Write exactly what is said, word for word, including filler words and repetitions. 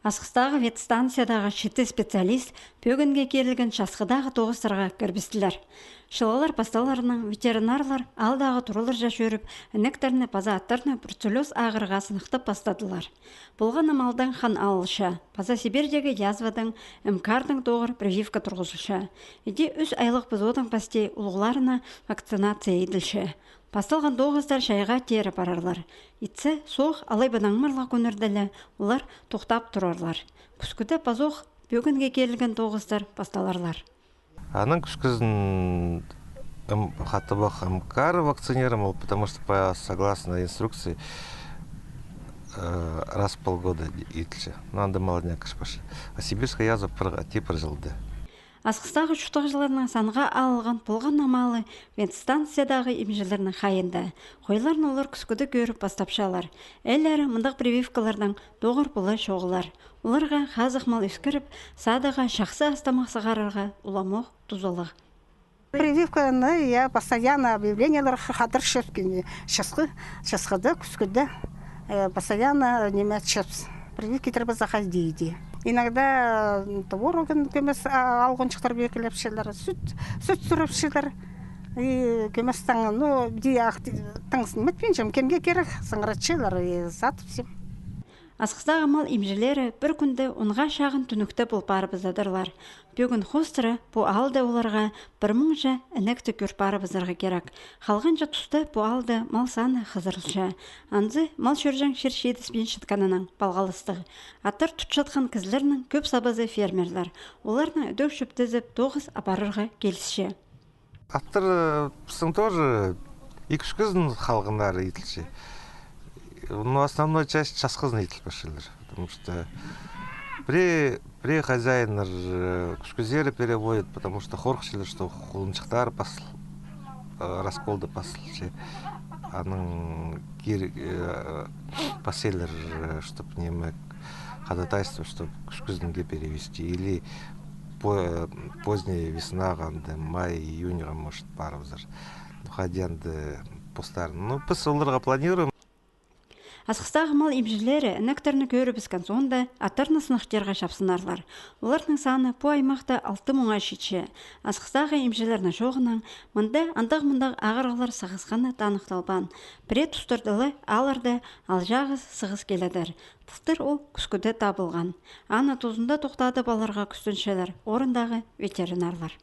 Асхыстағы ветстанциядағы читі специалист пӧгінге кирілген часхыдағы тоғыстарға кірбістілер. Чылғылар пасталарынаң ветеринарлар аалдағы тураларҷа чӧріп, інектерні паза аттарны бруцеллёз ағырға сынахтап пастадылар. Полған на малдаң хан алылча, паза Сибирьдегі язвадаң, эмкардың тоғыр прививка турғызылча. Іди ӱс айлығ пызоодаң пасти улуғларына вакцинация иділче. Пасталған тоғыстар чайға теере парарлар. Итсе, соох алай ба наңмырлығ кӱннерде ле олар тохтап турарлар. Кӱскіде пазох пӧгінге кирілген тоғыстар пасталарлар. Анаң кӱскізін, м, хатабах эмкар вакцинировал, потому что по, согласно инструкции, э, раз в полгода иділче. Ну, анда молодняк кірче. А сибирьская язва пір, пір чылда. Асхыстағы чуртағҷыларның санға алылған полған на малы ветстанциядағы имҷілернің хайиында. Хойларын олар кӱскіде кӧріп пастапчалар. Ээлері мындағ прививкалардаң тоғыр полай чоғылар. Оларға хазых мал ӧскіріп, садаға чахсы ас-тамах сығарарға уламох тузалығ. Прививканы, я, постоянно объявлениелер хадыр чӧпкені. Часхы, часхыда, кӱскіде, э, постоянно ниме чӧпс. Прививки треба заходить. Иногда, м, творогын кӧмес, а, алғанҷыхтар пиргілепчелер, сӱт, сӱт сӱрепчелер. И кӧместең, ну, ди ах, таң ниме итпинчем, кемге кирек, сыңыратчалар, и сатыпчам. Асхыстағы мал имҷілері пір кӱнде онға чағын тӱнікте пол парыбызадырлар. Пӧгін хоостыра пу аалда оларға пір муңҷа інекті кӧр парыбызарға кирек. Халғанҷы туста пу аалда мал саны хызырылча. Анзы мал чӧрҷең чир читіспинчеткенінең палғалыстығ. Аттар тутчатхан кізілернің кӧп сабазы фермерлер. Оларның ідӧк чӧптезіп, тоғыс апарарға килісче. Аттар, э, пістің тоже ікі-ӱс кізінің халғаннары иділче. Но основной часть часхызын иділ парчалар. Потому что пірее, пірее хозяиннар, э, кӱскізері переводят, потому что хорыхчалар, что хулунҷыхтар пасыл, э, расколда пасылча. Анаң кир-, э, пасчалар, э, чтоб ниме, ходатайство, чтоб кӱскізінге перевести. Или по-, поздняя весна, анда май, июньға, может, парыбызар. Ну, хайди анда постарын. Ну, піс оларға планируем. Асхыстағы мал имҷілері інектерні кӧрібіскен соонда аттарны сынахтирға чапсынарлар. Оларның саны пу аймахта алты муңа читче. Асхыстағы имҷілернің чооғынаң мында андағ-мындағ ағырығлар сығысханы таныхталбаан. Пірее тустарда ла аалларда алҷағыс сығыс киледір. Тылтыр ол кӱскіде табылған. Аны тузында тохтадып аларға кӱстенчелер орындағы ветеринарлар.